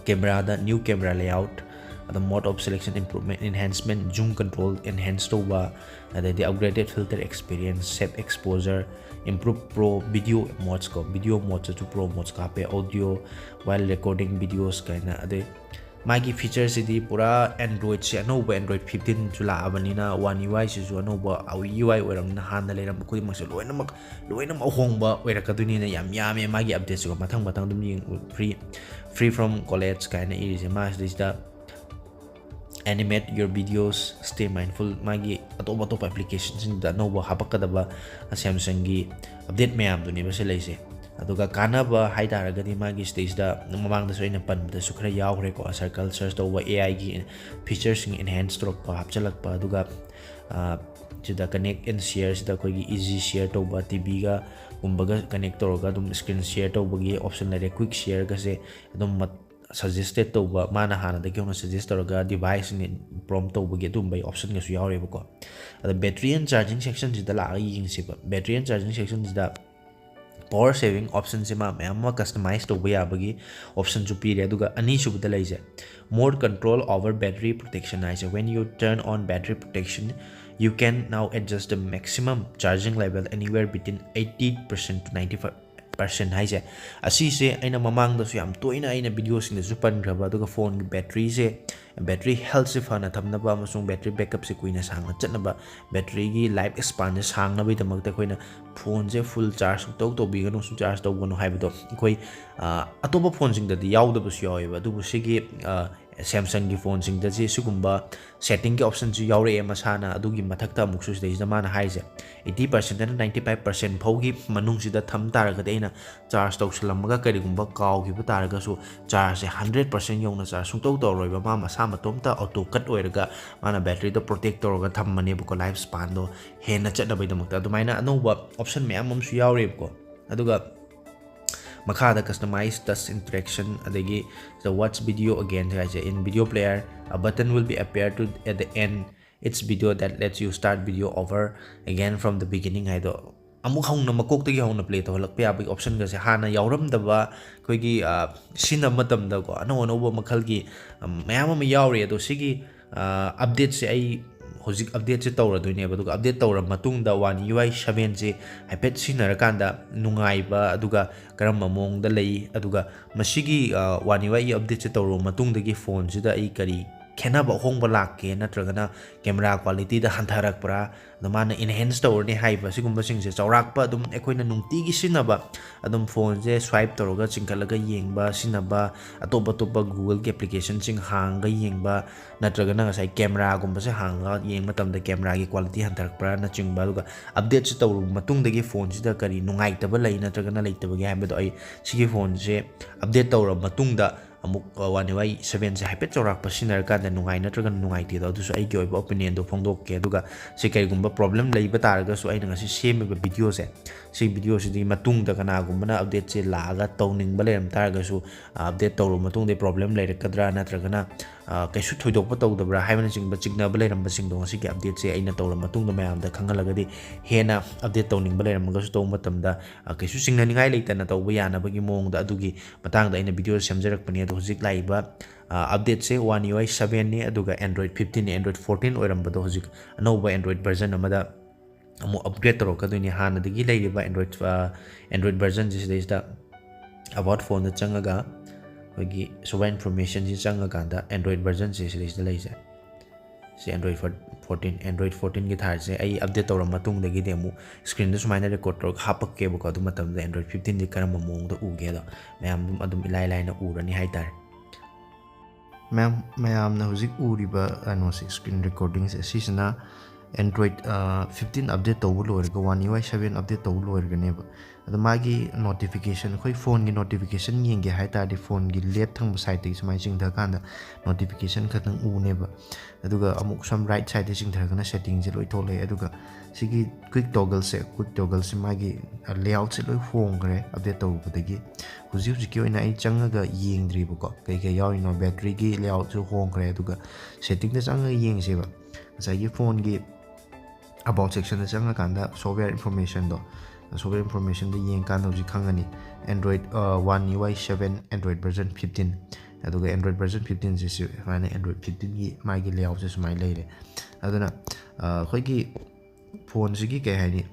ꯀꯦꯃꯦꯔꯥꯗ new camera layout, ꯑꯗ mode of selection improvement, enhancement, zoom control enhance ꯇꯧꯕ, ꯑꯗꯩꯗꯤ upgraded filter experience, shape exposure, improve pro video modes ꯀꯣ, video modes ꯁꯨ pro modes ꯀ ꯍꯥꯞꯄꯦ, audio while recording videos ꯀꯥꯏꯅ꯫ ꯑꯗꯩ ꯃꯥꯒꯤ ꯐꯤꯆꯔꯁꯤꯗꯤ ꯄꯨꯔꯥ ꯑꯦꯟꯗ꯭ꯔꯣꯏꯗꯁꯦ, ꯑꯅꯧꯕ ꯑꯦꯟꯗ꯭ꯔꯣꯏꯗ ꯐꯤꯐꯇꯤꯟꯁꯨ ꯂꯥꯛꯑꯕꯅꯤꯅ ꯋꯥꯟ ꯌꯨ ꯑꯥꯏꯁꯤꯁꯨ ꯑꯅꯧꯕ ꯌꯨ ꯑꯥꯏ ꯑꯣꯏꯔꯕꯅꯤꯅ ꯍꯥꯟꯅ ꯂꯩꯔꯝꯕ ꯈꯨꯗꯤꯡꯃꯛꯁꯦ ꯂꯣꯏꯅꯃꯛ, ꯂꯣꯏꯅꯃꯛ ꯑꯍꯣꯡꯕ ꯑꯣꯏꯔꯛꯀꯗꯣꯏꯅꯤꯅ ꯌꯥꯝ ꯌꯥꯝꯃꯦ ꯃꯥꯒꯤ ꯑꯞꯗꯦꯠꯁꯤꯀꯣ꯫ ꯃꯊꯪ ꯃꯊꯪ ꯑꯗꯨꯝ ꯌꯦꯡ-, free, free from collapse ꯀꯥꯏꯅ ꯏꯔꯤꯁꯦ ꯃꯥꯁꯤꯗꯩꯁꯤꯗ animate your videos, stay mindful, ꯃꯥꯒꯤ ꯑꯇꯣꯞ ꯑꯇꯣꯞꯄ ꯑꯦꯄ꯭ꯂꯤꯀꯦꯁꯟꯁꯤꯡꯗ ꯑꯅꯧꯕ ꯍꯥꯞꯄꯛꯀꯗꯕ ꯁꯦꯝꯁꯪꯒꯤ ꯑꯞꯗꯦꯠ ꯃꯌꯥꯝꯗꯨꯅꯦꯕ ꯁꯤ ꯂꯩꯁꯦ꯫ ꯑꯗꯨꯒ ꯀꯥꯟꯅꯕ ꯍꯥꯏ ꯇꯥꯔꯒꯗꯤ ꯃꯥꯒꯤ ꯁꯤꯗꯩꯁꯤꯗ ꯃꯃꯥꯡꯗꯁꯨ ꯑꯩꯅ ꯄꯟꯕꯗꯁꯨ ꯈꯔ ꯌꯥꯎꯈ꯭ꯔꯦꯀꯣ, circle search ꯇꯧꯕ, A I ꯒꯤ featureꯁꯤꯡ enhance ꯇꯧꯔꯛꯄ, ꯍꯥꯞꯆꯤꯜꯂꯛꯄ, ꯑꯗꯨꯒ ꯁꯤꯗ connect and share ꯁꯤꯗ ꯑꯩꯈꯣꯏꯒꯤ easy share ꯇꯧꯕ, ꯇꯤ ꯚꯤꯒ ꯒꯨꯝꯕꯒ connect ꯇꯧꯔꯒ ꯑꯗꯨꯝ screen share ꯇꯧꯕꯒꯤ option ꯂꯩꯔꯦ꯫ Quick shareꯒꯁꯦ ꯑꯗꯨꯝ ꯁꯖꯦꯁꯇꯦꯠ ꯇꯧꯕ, ꯃꯥꯅ ꯍꯥꯟꯅꯗꯒꯤ ꯍꯧꯅ suggest ꯇꯧꯔꯒ deviceꯁꯤꯡ prompt ꯇꯧꯕꯒꯤ ꯑꯗꯨꯝꯕꯒꯤ optionꯒꯁꯨ ꯌꯥꯎꯔꯦꯕꯀꯣ꯫ ꯑꯗ battery and charging sectionꯁꯤꯗ ꯂꯥꯛꯑꯒ ꯌꯦꯡꯁꯦꯕ꯫ Battery and charging sectionꯁꯤꯗ power saving optionꯁꯦ ꯃꯥ ꯃꯌꯥꯝ ꯑꯃ customize ꯇꯧꯕ ꯌꯥꯕꯒꯤ optionꯁꯨ ꯄꯤꯔꯦ꯫ ꯑꯗꯨꯒ ꯑꯅꯤꯁꯨꯕꯗ ꯂꯩꯁꯦ, more control over battery protection ꯍꯥꯏꯁꯦ, when you turn on battery protection, you can now adjust the maximum charging level anywhere between eighty percent to ninety five percent ꯍꯥꯏꯁꯦ꯫ ꯑꯁꯤꯁꯦ ꯑꯩꯅ ꯃꯃꯥꯡꯗꯁꯨ ꯌꯥꯝ ꯇꯣꯏꯅ ꯑꯩꯅ videoꯁꯤꯡꯗꯁꯨ ꯄꯟꯈ꯭ꯔꯕ, ꯑꯗꯨꯒ phoneꯒꯤ batteryꯁꯦ, battery healthꯁꯦ ꯐꯅ ꯊꯝꯅꯕ ꯑꯃꯁꯨꯡ battery backupꯁꯦ ꯀꯨꯏꯅ ꯁꯥꯡꯅ ꯆꯠꯅꯕ, batteryꯒꯤ life spanꯁꯦ ꯁꯥꯡꯅꯕꯒꯤꯗꯃꯛꯇ ꯑꯩꯈꯣꯏꯅ phoneꯁꯦ full charge ꯁꯨꯡꯇꯧ ꯇꯧꯕꯤꯒꯅꯨ, ꯁꯨꯡ charge ꯇꯧꯒꯅꯨ ꯍꯥꯏꯕꯗꯣ ꯑꯩꯈꯣꯏ, ꯑ, ꯑꯇꯣꯞꯄ phoneꯁꯤꯡꯗꯗꯤ ꯌꯥꯎꯗꯕꯁꯨ ꯌꯥꯎꯋꯦꯕ꯫ ꯑꯗꯨꯕꯨ ꯁꯤꯒꯤ, ꯑ, Samsungꯒꯤ phoneꯁꯤꯡꯗꯁꯤ ꯁꯤꯒꯨꯝꯕ settingꯒꯤ optionꯁꯨ ꯌꯥꯎꯔꯛꯑꯦ ꯃꯁꯥꯅ꯫ ꯑꯗꯨꯒꯤ ꯃꯊꯛꯇ ꯑꯃꯨꯛꯁꯨ ꯁꯤꯗꯩꯁꯤꯗ ꯃꯥꯅ ꯍꯥꯏꯔꯤꯁꯦ, eighty percent ꯅ ninety five percent ꯐꯥꯎꯒꯤ ꯃꯅꯨꯡꯁꯤꯗ ꯊꯝ ꯇꯥꯔꯒꯗꯤ, ꯑꯩꯅ charge ꯇꯧꯁꯜꯂꯝꯃꯒ ꯀꯔꯤꯒꯨꯝꯕ ꯀꯥꯎꯈꯤꯕ ꯇꯥꯔꯒꯁꯨ, chargeꯁꯦ hundred percent ꯌꯧꯅ charge ꯁꯨꯡꯇꯧ ꯇꯧꯔꯣꯏꯕ꯫ ꯃꯥ ꯃꯁꯥ ꯃꯇꯣꯝꯇ auto cut ꯑꯣꯏꯔꯒ ꯃꯥꯅ batteryꯗꯣ protect ꯇꯧꯔꯒ ꯊꯝꯃꯅꯦꯕꯀꯣ, life spanꯗꯣ ꯍꯦꯟꯅ ꯆꯠꯅꯕꯒꯤꯗꯃꯛꯇ꯫ ꯑꯗꯨꯃꯥꯏꯅ ꯑꯅꯧꯕ option ꯃꯌꯥꯝ ꯑꯃꯁꯨ ꯌꯥꯎꯔꯤꯕꯀꯣ꯫ ꯑꯗꯨꯒ ꯃꯈꯥꯗ customize touch interaction, ꯑꯗꯒꯤ the watch video again ꯍꯥꯏꯁꯦ, in video player, a button will be appear to at the end its video that lets you start video over again from the beginning ꯍꯥꯏꯗꯣ, ꯑꯃꯨꯛ ꯍꯧꯅ ꯃꯀꯣꯛꯇꯒꯤ ꯍꯧꯅ play ꯇꯧꯍꯜꯂꯛꯄ ꯌꯥꯕꯒꯤ optionꯒꯁꯦ ꯍꯥꯟꯅ ꯌꯥꯎꯔꯝꯗꯕ, ꯑꯩꯈꯣꯏꯒꯤ, ꯑ, ꯁꯤꯖꯤꯟꯅꯕ ꯃꯇꯝꯗꯀꯣ, ꯑꯅꯧ ꯑꯅꯧꯕ ꯃꯈꯜꯒꯤ, ꯑ, ꯃꯌꯥꯝ ꯑꯃ ꯌꯥꯎꯔꯤ꯫ ꯑꯗꯣ ꯁꯤꯒꯤ, ꯑ, updateꯁꯦ ꯑꯩ ꯍꯧꯖꯤꯛ updateꯁꯦ ꯇꯧꯔꯗꯣꯏꯅꯦꯕ꯫ ꯑꯗꯨꯒ update ꯇꯧꯔ ꯃꯇꯨꯡꯗ One UI sevenꯁꯦ ꯍꯥꯏꯐꯦꯠ ꯁꯤꯖꯤꯟꯅꯔꯀꯥꯟꯗ ꯅꯨꯡꯉꯥꯏꯕ, ꯑꯗꯨꯒ ꯀꯔꯝꯕ ꯃꯑꯣꯡꯗ ꯂꯩ, ꯑꯗꯨꯒ ꯃꯁꯤꯒꯤ, ꯑ, One UI updateꯁꯦ ꯇꯧꯔꯕ ꯃꯇꯨꯡꯗꯒꯤ phoneꯁꯤꯗ ꯑꯩ ꯀꯔꯤ ꯈꯦꯠꯅꯕ ꯑꯍꯣꯡꯕ ꯂꯥꯛꯀꯦ, ꯅꯠꯇ꯭ꯔꯒꯅ camera qualityꯗ ꯍꯟꯊꯔꯛꯄ꯭ꯔꯥ, ꯑꯗꯣ ꯃꯥꯅ enhance ꯇꯧꯔꯅꯤ ꯍꯥꯏꯕ ꯁꯤꯒꯨꯝꯕꯁꯤꯡꯁꯦ ꯆꯥꯎꯔꯥꯛꯄ ꯑꯗꯨꯝ ꯑꯩꯈꯣꯏꯅ ꯅꯨꯡꯇꯤꯒꯤ ꯁꯤꯖꯤꯟꯅꯕ ꯑꯗꯨꯝ phoneꯁꯦ swipe ꯇꯧꯔꯒ ꯆꯤꯡꯈꯠꯂꯒ ꯌꯦꯡꯕ, ꯁꯤꯖꯤꯟꯅꯕ, ꯑꯇꯣꯞ ꯑꯇꯣꯞꯄ Googleꯒꯤ applicationꯁꯤꯡ ꯍꯥꯡꯉꯒ ꯌꯦꯡꯕ, ꯅꯠꯇ꯭ꯔꯒꯅ ꯉꯁꯥꯏ cameraꯒꯨꯝꯕꯁꯦ ꯍꯥꯡꯉꯒ ꯌꯦꯡꯕ ꯃꯇꯝꯗ cameraꯒꯤ quality ꯍꯟꯊꯔꯛꯄ꯭ꯔꯥꯅꯆꯤꯡꯕ, ꯑꯗꯨꯒ updateꯁꯦ ꯇꯧꯔꯕ ꯃꯇꯨꯡꯗꯒꯤ phoneꯁꯤꯗ ꯀꯔꯤ ꯅꯨꯡꯉꯥꯏꯇꯕ ꯂꯩ ꯅꯠꯇ꯭ꯔꯒꯅ ꯂꯩꯇꯕꯒꯦ ꯍꯥꯏꯕꯗꯣ ꯑꯩ ꯁꯤꯒꯤ phoneꯁꯦ update ꯇꯧꯔꯕ ꯃꯇꯨꯡꯗ ꯑꯃꯨꯛ One UI sevenꯁꯦ ꯍꯥꯏꯐꯦꯠ ꯆꯥꯎꯔꯥꯛꯄ ꯁꯤꯖꯤꯟꯅꯔꯀꯥꯟꯗ ꯅꯨꯡꯉꯥꯏ ꯅꯠꯇ꯭ꯔꯒꯅ ꯅꯨꯡꯉꯥꯏꯇꯦꯗꯣ, ꯑꯗꯨꯁꯨ ꯑꯩꯒꯤ ꯑꯣꯏꯕ opinionꯗꯣ ꯐꯣꯡꯗꯣꯛꯀꯦ꯫ ꯑꯗꯨꯒ ꯁꯤ ꯀꯔꯤꯒꯨꯝꯕ problem ꯂꯩꯕ ꯇꯥꯔꯒꯁꯨ ꯑꯩꯅ ꯉꯁꯤ ꯁꯦꯝꯃꯤꯕ videoꯁꯦ, ꯁꯤ videoꯁꯤꯗꯤ ꯃꯇꯨꯡꯗ ꯀꯅꯥꯒꯨꯝꯕꯅ updateꯁꯦ ꯂꯥꯛꯑꯒ ꯇꯧꯅꯤꯡꯕ ꯂꯩꯔꯝ ꯇꯥꯔꯒꯁꯨ, update ꯇꯧꯔꯕ ꯃꯇꯨꯡꯗ problem ꯂꯩꯔꯛꯀꯗ꯭ꯔꯥ ꯅꯠꯇ꯭ꯔꯒꯅ ꯀꯩꯁꯨ ꯊꯣꯏꯗꯣꯛꯄ ꯇꯧꯗꯕ꯭ꯔꯥ ꯍꯥꯏꯕꯅꯆꯤꯡꯕ ꯆꯤꯡꯅꯕ ꯂꯩꯔꯝꯕꯁꯤꯡꯗꯣ ꯉꯁꯤꯒꯤ updateꯁꯦ ꯑꯩꯅ ꯇꯧꯔꯕ ꯃꯇꯨꯡꯗ ꯃꯌꯥꯝꯗ ꯈꯪꯍꯜꯂꯒꯗꯤ, ꯍꯦꯟꯅ update ꯇꯧꯅꯤꯡꯕ ꯂꯩꯔꯝꯃꯒꯁꯨ ꯇꯧꯕ ꯃꯇꯝꯗ ꯀꯩꯁꯨ ꯆꯤꯡꯅꯅꯤꯡꯉꯥꯏ ꯂꯩꯇꯅ ꯇꯧꯕ ꯌꯥꯅꯕꯒꯤ ꯃꯑꯣꯡꯗ ꯑꯗꯨꯒꯤ ꯃꯇꯥꯡꯗ ꯑꯩꯅ video ꯁꯦꯝꯖꯔꯛꯄꯅꯦ꯫ ꯑꯗꯣ ꯍꯧꯖꯤꯛ ꯂꯥꯛꯏꯕ updateꯁꯦ One UI sevenꯅꯤ, ꯑꯗꯨꯒ Android fifteenꯅꯤ꯫ Android fourteen ꯑꯣꯏꯔꯝꯕꯗꯣ ꯍꯧꯖꯤꯛ ꯑꯅꯧꯕ Android version ꯑꯃꯗ ꯑꯃꯨꯛ upgrade ꯇꯧꯔꯛꯀꯗꯣꯏꯅꯤ꯫ ꯍꯥꯟꯅꯗꯒꯤ ꯂꯩꯔꯤꯕ Android Android versionꯁꯦ ꯁꯤꯗꯩꯁꯤꯗ about phoneꯗ ꯆꯪꯉꯒ ꯑꯩꯈꯣꯏꯒꯤ software informationꯁꯤ ꯆꯪꯉꯀꯥꯟꯗ Android versionꯁꯦ ꯁꯤꯗꯩꯁꯤꯗ ꯂꯩꯁꯦ꯫ ꯁꯤ Android fourteen, Android fourteenꯒꯤ ꯊꯥꯔꯤꯁꯦ ꯑꯩ update ꯇꯧꯔ ꯃꯇꯨꯡꯗꯒꯤꯗꯤ ꯑꯃꯨꯛ screenꯗ ꯁꯨꯃꯥꯏꯅ record ꯇꯧꯔꯒ ꯍꯥꯞꯄꯛꯀꯦꯕꯀꯣ꯫ ꯑꯗꯨ ꯃꯇꯝꯗ Android fifteenꯗꯤ ꯀꯔꯝꯕ ꯃꯑꯣꯡꯗ ꯎꯒꯦꯗꯣ ꯃꯌꯥꯝ ꯑꯗꯨꯝ, ꯑꯗꯨꯝ ꯏꯂꯥꯏ ꯂꯥꯏꯅ ꯎꯔꯅꯤ ꯍꯥꯏꯇꯥꯔꯦ꯫ ꯃꯌꯥꯝ, ꯃꯌꯥꯝꯅ ꯍꯧꯖꯤꯛ ꯎꯔꯤꯕ ꯀꯩꯅꯣꯁꯦ, screen recordingꯁꯦ, ꯁꯤꯁꯤꯅ Android fifteen update ꯇꯧꯕ ꯂꯣꯏꯔꯒ, One UI seven update ꯇꯧꯕ ꯂꯣꯏꯔꯒꯅꯦꯕ꯫ ꯑꯗꯣ ꯃꯥꯒꯤ notification, ꯑꯩꯈꯣꯏ phoneꯒꯤ notification ꯌꯦꯡꯒꯦ ꯍꯥꯏ ꯇꯥꯔꯗꯤ, phoneꯒꯤ left ꯊꯪꯕ sideꯇꯒꯤ ꯁꯨꯃꯥꯏꯅ ꯆꯤꯡꯊꯔꯀꯥꯟꯗ notification ꯈꯛꯇꯪ ꯎꯅꯦꯕ꯫ ꯑꯗꯨꯒ ꯑꯃꯨꯛ ꯁꯣꯝ right sideꯇ ꯆꯤꯡꯊꯔꯒꯅ settingꯁꯦ ꯂꯣꯏ ꯊꯣꯛꯂꯛꯑꯦ꯫ ꯑꯗꯨꯒ ꯁꯤꯒꯤ quick toggleꯁꯦ, quick toggleꯁꯦ ꯃꯥꯒꯤ layoutꯁꯦ ꯂꯣꯏ ꯍꯣꯡꯈ꯭ꯔꯦ update ꯇꯧꯔꯨꯕꯗꯒꯤ꯫ ꯍꯧꯖꯤꯛ ꯍꯧꯖꯤꯛꯀꯤ ꯑꯣꯏꯅ ꯑꯩ ꯆꯪꯉꯒ ꯌꯦꯡꯗ꯭ꯔꯤꯕꯀꯣ, ꯀꯩ ꯀꯩ ꯌꯥꯎꯔꯤꯅꯣ꯫ Batteryꯒꯤ layoutꯁꯨ ꯍꯣꯡꯈ꯭ꯔꯦ꯫ ꯑꯗꯨꯒ settingꯗ ꯆꯪꯉꯒ ꯌꯦꯡꯁꯦꯕ꯫ ꯉꯁꯥꯏꯒꯤ phoneꯒꯤ about sectionꯗ ꯆꯪꯉꯀꯥꯟꯗ software informationꯗꯣ, software informationꯗ ꯌꯦꯡꯀꯥꯟꯗ ꯍꯧꯖꯤꯛ ꯈꯪꯉꯅꯤ꯫ Android One UI seven, Android version fifteen꯫ ꯑꯗꯨꯒ Android version fifteenꯁꯦ ꯁꯨꯃꯥꯏꯅ Android fifteenꯒꯤ ꯃꯥꯒꯤ layoutꯁꯦ ꯁꯨꯃꯥꯏꯅ ꯂꯩꯔꯦ꯫ ꯑꯗꯨꯅ ꯑꯩꯈꯣꯏꯒꯤ phoneꯁꯤꯒꯤ ꯀꯩ ꯍꯥꯏꯅꯤ,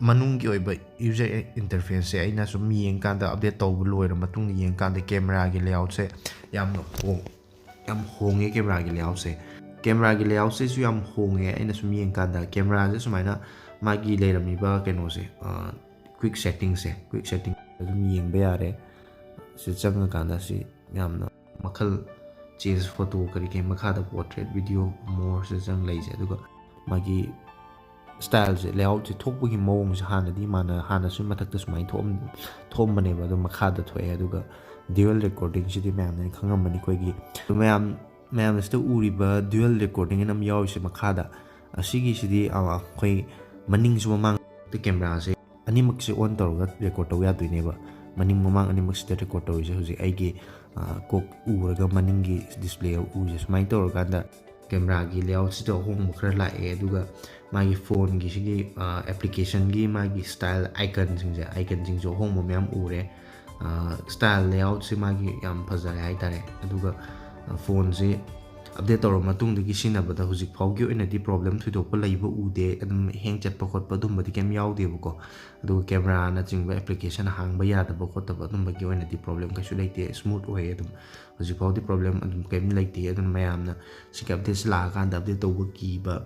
ꯃꯅꯨꯡꯒꯤ ꯑꯣꯏꯕ user interfaceꯁꯦ ꯑꯩꯅ ꯁꯨꯝ ꯌꯦꯡꯀꯥꯟꯗ, update ꯇꯧꯕ ꯂꯣꯏꯔ ꯃꯇꯨꯡꯗ ꯌꯦꯡꯀꯥꯟꯗ cameraꯒꯤ layoutꯁꯦ ꯌꯥꯝꯅ ꯍꯣꯡ-, ꯌꯥꯝ ꯍꯣꯡꯉꯦ ꯀꯦꯃꯦꯔꯥꯒꯤ ꯂꯦꯑꯥꯎꯠꯁꯦ꯫ ꯀꯦꯃꯦꯔꯥꯒꯤ ꯂꯦꯑꯥꯎꯠꯁꯤꯁꯨ ꯌꯥꯝ ꯍꯣꯡꯉꯦ꯫ ꯑꯩꯅ ꯁꯨꯝ ꯌꯦꯡꯀꯥꯟꯗ ꯀꯦꯃꯦꯔꯥꯁꯦ ꯁꯨꯃꯥꯏꯅ ꯃꯥꯒꯤ ꯂꯩꯔꯝꯃꯤꯕ ꯀꯩꯅꯣꯁꯦ, ꯀ꯭ꯋꯤꯛ ꯁꯦꯠꯇꯤꯡꯁꯦ, ꯀ꯭ꯋꯤꯛ ꯁꯦꯠꯇꯤꯡ ꯑꯗꯨꯝ ꯌꯦꯡꯕ ꯌꯥꯔꯦ꯫ ꯁꯤ ꯆꯪꯉꯀꯥꯟꯗ ꯁꯤ ꯌꯥꯝꯅ ꯃꯈꯜ ꯆꯦꯟꯖ, ꯐꯣꯇꯣ ꯀꯔꯤ ꯀꯔꯤ ꯃꯈꯥꯗ ꯄꯣꯔꯇ꯭ꯔꯦꯠ, ꯚꯤꯗꯤꯑꯣ, ꯃꯣꯔꯁꯤꯗ ꯆꯪ ꯂꯩꯁꯦ꯫ ꯑꯗꯨꯒ ꯃꯥꯒꯤ ꯁ꯭ꯇꯥꯏꯜꯁꯦ, ꯂꯦꯑꯥꯎꯠꯁꯦ ꯊꯣꯛꯄꯒꯤ ꯃꯑꯣꯡꯁꯦ ꯍꯥꯟꯅꯗꯤ ꯃꯥꯅ ꯍꯥꯟꯅꯁꯨ ꯃꯊꯛꯇ ꯁꯨꯃꯥꯏꯅ ꯊꯣꯛꯑꯝ ꯊꯣꯛꯑꯝꯕꯅꯦꯕ, ꯑꯗꯣ ꯃꯈꯥꯗ ꯊꯣꯛꯑꯦ꯫ ꯑꯗꯨꯒ ꯗ꯭ꯌꯨꯑꯦꯜ ꯔꯦꯀꯣꯔꯗꯤꯡꯁꯤꯗꯤ ꯃꯌꯥꯝꯅ ꯈꯪꯉꯝꯃꯅꯤ ꯑꯩꯈꯣꯏꯒꯤ꯫ ꯑꯗꯣ ꯃꯌꯥꯝ ꯃꯌꯥꯝꯅ ꯁꯤꯗ ꯎꯔꯤꯕ ꯗ꯭ꯌꯨꯑꯦꯜ ꯔꯦꯀꯣꯔꯗꯤꯡ ꯑꯅ ꯑꯃ ꯌꯥꯎꯔꯤꯁꯦ ꯃꯈꯥꯗ, ꯑꯁꯤꯒꯤꯁꯤꯗꯤ ꯑꯩꯈꯣꯏ ꯃꯅꯤꯡꯁꯨ ꯃꯃꯥꯡ ꯀꯦꯃꯦꯔꯥꯁꯦ ꯑꯅꯤꯃꯛꯁꯦ ꯑꯣꯟ ꯇꯧꯔꯒ ꯔꯦꯀꯣꯔꯠ ꯇꯧ ꯌꯥꯗꯣꯏꯅꯦꯕ꯫ ꯃꯅꯤꯡ ꯃꯃꯥꯡ ꯑꯅꯤꯃꯛꯁꯤꯗ ꯔꯦꯀꯣꯔꯠ ꯇꯧꯔꯤꯁꯦ ꯍꯧꯖꯤꯛ ꯑꯩꯒꯤ ꯀꯣꯛ ꯎꯔꯒ ꯃꯅꯤꯡꯒꯤ ꯗꯤꯁꯄ꯭ꯂꯦ ꯎꯔꯤꯁꯦ꯫ ꯁꯨꯃꯥꯏꯅ ꯇꯧꯔꯀꯥꯟꯗ ꯀꯦꯃꯦꯔꯥꯒꯤ ꯂꯦꯑꯥꯎꯠꯁꯤꯗ ꯑꯍꯣꯡꯕ ꯈꯔ ꯂꯥꯛꯑꯦ꯫ ꯑꯗꯨꯒ ꯃꯥꯒꯤ ꯐꯣꯟꯒꯤ ꯁꯤꯒꯤ ꯑꯦꯄ꯭ꯂꯤꯀꯦꯁꯟꯒꯤ ꯃꯥꯒꯤ ꯁ꯭ꯇꯥꯏꯜ ꯑꯥꯏꯀꯟꯁꯤꯡꯁꯦ, ꯑꯥꯏꯀꯟꯁꯤꯡꯁꯨ ꯑꯍꯣꯡꯕ ꯃꯌꯥꯝ ꯎꯔꯦ꯫ ꯁ꯭ꯇꯥꯏꯜ ꯂꯦꯑꯥꯎꯠꯁꯦ ꯃꯥꯒꯤ ꯌꯥꯝ ꯐꯖꯔꯦ ꯍꯥꯏꯇꯥꯔꯦ꯫ ꯑꯗꯨꯒ ꯐꯣꯟꯁꯦ ꯑꯞꯗꯦꯠ ꯇꯧꯔꯕ ꯃꯇꯨꯡꯗꯒꯤ ꯁꯤꯖꯤꯟꯅꯕꯗ ꯍꯧꯖꯤꯛ ꯐꯥꯎꯒꯤ ꯑꯣꯏꯅꯗꯤ ꯄ꯭ꯔꯣꯕ꯭ꯂꯦꯝ ꯊꯣꯏꯗꯣꯛꯄ ꯂꯩꯕ ꯎꯗꯦ꯫ ꯑꯗꯨꯝ ꯍꯦꯡ ꯆꯠꯄ ꯈꯣꯠꯄ ꯑꯗꯨꯝꯕꯗꯤ ꯀꯩꯝ ꯌꯥꯎꯗꯦꯕꯀꯣ꯫ ꯑꯗꯨꯒ ꯀꯦꯃꯦꯔꯥꯅꯆꯤꯡꯕ ꯑꯦꯄ꯭ꯂꯤꯀꯦꯁꯟ ꯍꯥꯡꯕ ꯌꯥꯗꯕ ꯈꯣꯠꯇꯕ ꯑꯗꯨꯝꯕꯒꯤ ꯑꯣꯏꯅꯗꯤ ꯄ꯭ꯔꯣꯕ꯭ꯂꯦꯝ ꯀꯩꯁꯨ ꯂꯩꯇꯦ, ꯁ꯭ꯃꯨꯠ ꯑꯣꯏꯌꯦ ꯑꯗꯨꯝ꯫ ꯍꯧꯖꯤꯛ ꯐꯥꯎꯗꯤ ꯄ꯭ꯔꯣꯕ꯭ꯂꯦꯝ ꯑꯗꯨꯝ ꯀꯩꯝ ꯂꯩꯇꯦ꯫ ꯑꯗꯨꯅ ꯃꯌꯥꯝꯅ ꯁꯤꯒꯤ ꯑꯞꯗꯦꯠꯁꯤ ꯂꯥꯛꯑꯀꯥꯟꯗ ꯑꯞꯗꯦꯠ ꯇꯧꯕ ꯀꯤꯕ,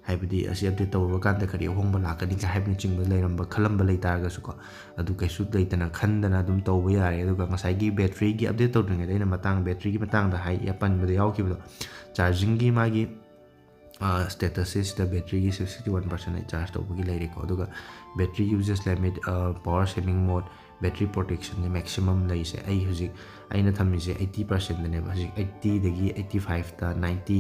ꯍꯥꯏꯕꯗꯤ ꯑꯁꯤ ꯑꯞꯗꯦꯠ ꯇꯧꯔꯨꯔꯀꯥꯟꯗ ꯀꯔꯤ ꯑꯍꯣꯡꯕ ꯂꯥꯛꯀꯅꯤꯒ ꯍꯥꯏꯕꯅꯆꯤꯡꯕ ꯂꯩꯔꯝꯕ ꯈꯜꯂꯝꯕ ꯂꯩꯇꯥꯔꯒꯁꯨꯀꯣ, ꯑꯗꯨ ꯀꯩꯁꯨ ꯂꯩꯇꯅ ꯈꯟꯗꯅ ꯑꯗꯨꯝ ꯇꯧꯕ ꯌꯥꯔꯦ꯫ ꯑꯗꯨꯒ ꯉꯁꯥꯏꯒꯤ ꯕꯦꯇ꯭ꯔꯤꯒꯤ ꯑꯞꯗꯦꯠ ꯇꯧꯗ꯭ꯔꯤꯉꯩꯗ ꯑꯩꯅ ꯃꯇꯥꯡ, ꯕꯦꯇ꯭ꯔꯤꯒꯤ ꯃꯇꯥꯡꯗ ꯍꯥꯏ, ꯑꯄꯟꯕꯗ ꯌꯥꯎꯈꯤꯕꯗꯣ, ꯆꯥꯔꯖꯤꯡꯒꯤ ꯃꯥꯒꯤ ꯁ꯭ꯇꯦꯇꯁꯁꯦ ꯁꯤꯗ ꯕꯦꯇ꯭ꯔꯤꯒꯤ ꯁꯤꯛꯁꯇꯤ ꯋꯥꯟ ꯄꯥꯔꯁꯦꯟ ꯑꯩ ꯆꯥꯔꯖ ꯇꯧꯕꯒꯤ ꯂꯩꯔꯦꯀꯣ꯫ ꯑꯗꯨꯒ battery usage limit, power saving ꯃꯣꯠ, ꯕꯦꯇ꯭ꯔꯤ ꯄ꯭ꯔꯣꯇꯦꯛꯁꯟꯁꯦ ꯃꯦꯛꯁꯤꯃꯝ ꯂꯩꯁꯦ꯫ ꯑꯩ ꯍꯧꯖꯤꯛ ꯑꯩꯅ ꯊꯝꯃꯤꯁꯦ ꯑꯩꯠꯇꯤ ꯄꯥꯔꯁꯦꯟꯗꯅꯦꯕ꯫ ꯍꯧꯖꯤꯛ ꯑꯩꯠꯇꯤꯗꯒꯤ ꯑꯩꯠꯇꯤ ꯐꯥꯏꯚꯇ, ꯅꯥꯏꯟꯇꯤ,